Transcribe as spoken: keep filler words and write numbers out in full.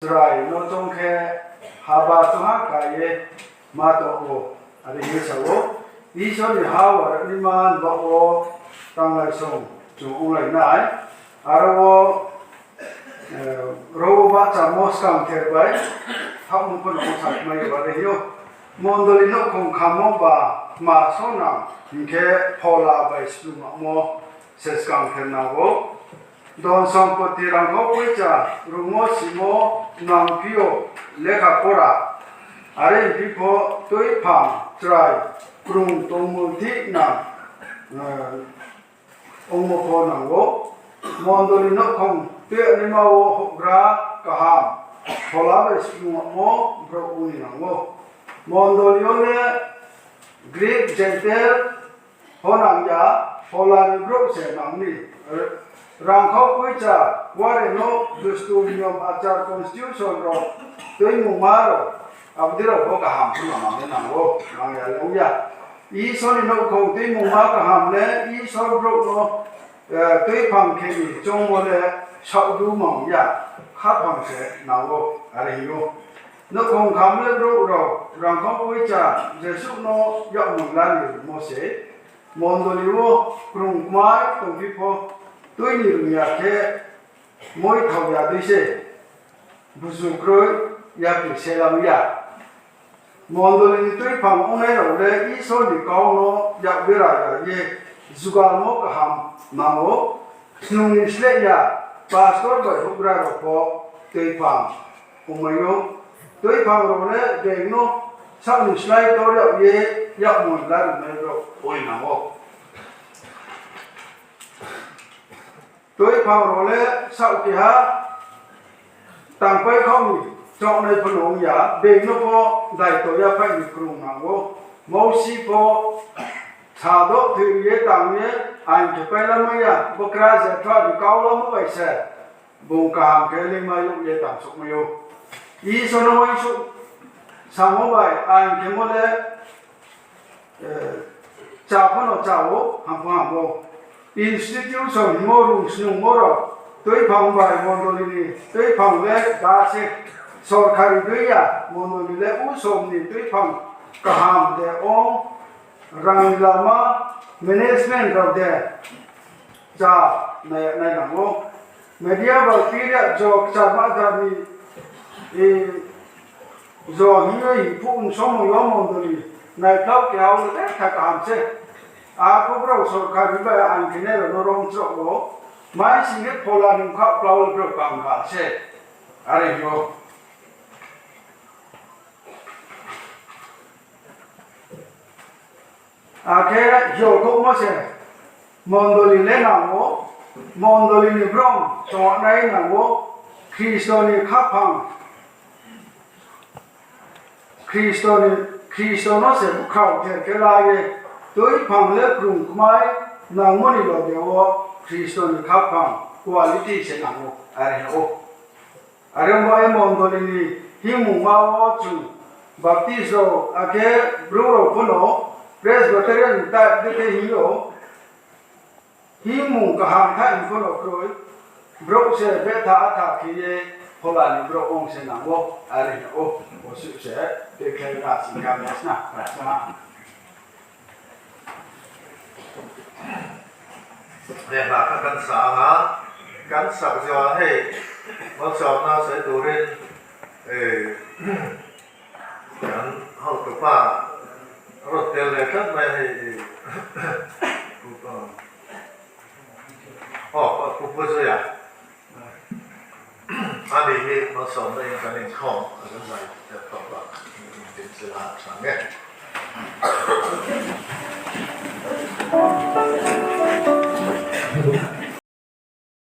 chrai no choung khe haba choungha ka ye ma tong ou, are hing ye sa ou. Isor ni ha wara ni man baoh wo tanglai song chung onglai nai. Aro wo, eh, ro wo bahchamo skangther bai thaohmo pho no ong sakmai ou, are hing ou. Mondoli nouhkhong khamo ba tma sonang hing khe phola bai splung yagmo se skangther nang ou. Dhon sompoti rangkhau poicha rungmo simo nangphi ou lekha pora. Are hingphi pho tuiphang chrai krung tongmulthih nang, eh, ongmo pho nang ou. Mondoli nouhkhong tuinaima wo houhgra kaham phola bai splung yagmo brouh ong ni nang ou. Mondoli yo le Greek, Gentile, pho nang ya, phola ni brouh se nang ni. Rangkhau poicha, ware no dustu niyom achar constitution rao, tuimungma rao, abo dei rao pho kaham pho no nang le nang ou, nang ya le ong ya. Isor ni nouhkhong tuimungma kaham le Isor brouh no, eh, tuiphang khe ni choungmo le saohdu mang ya, khaphang se nang ou, are hing ou. Nouhkhong kham le brouh rao rangkhau poicha jesuh no yakmoi la ni rimo se. Mondoli wo krung kmai tongphi pho, tui ni rung ya khe moithao ya dei se, buzu kroi ya khe se lam ya. Mondoli ni tuiphang ongnai rao le Isor ni kau no yak bera ya ye jugalmo kaham nang ou. Snung ni sleh ya, pastor bai houhgra rao pho tuiphang ongmai ou. Tuiphang rao le being no saoh ni slái tor yag ye yakmoi la rinai rao ong nang ou. Tuiphang rao le saoh keha tangpai khaoh ni choungnai pho no ong ya, being no pho daito yaphaih ni krung nang ou. Mousi pho sa doh thoi ye tang ye ain khe pai lamai ya, bkra je thua ni kau lamo bai se bung kaham khe leingmai ou ye tang souhmai ou. Isor no uaingsouh samo bai ain khemo le, eh, chá pho no chá ou, ham pho ham ou. Institution hingmo rung snungmo rao, tuiphang bai mondoli ni tuiphang le da se, sorkari dei ya, mondoli le usom ni tuiphang kaham de ong, rang lama, management rao de, chá nai, nai nang ou. Media bai period jo kcharma jat ni, eh, jo hing ye hing phuh nsomung yo mondoli naiphlauh keha wo le betha kaham se. Arphuh brao sorkar ni bai ang khenai rao no rom chroh ou. Mai sing khe phola ni bkha klau le brao kaham kaham se. Are hing ou. Akhe hiolkhouhmo se mondoli le nang ou, mondoli ni brom tongnai nang ou, Khristo ni khaphang, Khristo ni, Khristo no se bkhaoh ther khe la ye, tuiphang le krung kmai nangmo ni loge wo Khristo ni khaphang quality se nang ou, are hing ou. Are ong ba ye mondoli ni hingmungma wo chung Baptist rao, akhe Bru rao pho no Presbyterian type dei khe hing ou, hingmung kaham thaih ni pho no kroi, brouh se betha atha khe ye phola ni brouh ong se nang ou, are hing ou, bo suh se, bekhlai na sing kha, mesna, prasna. Lekha kha kan sa ha, kan sa kha hei, malsomna sai turin, eh, kan hau tu pa, rot tel le kan mai hei, eh, oh, pu pu ya. Ani hi malsomna in kan in khom, kan mai, eh, khom ba, in sila sang eh.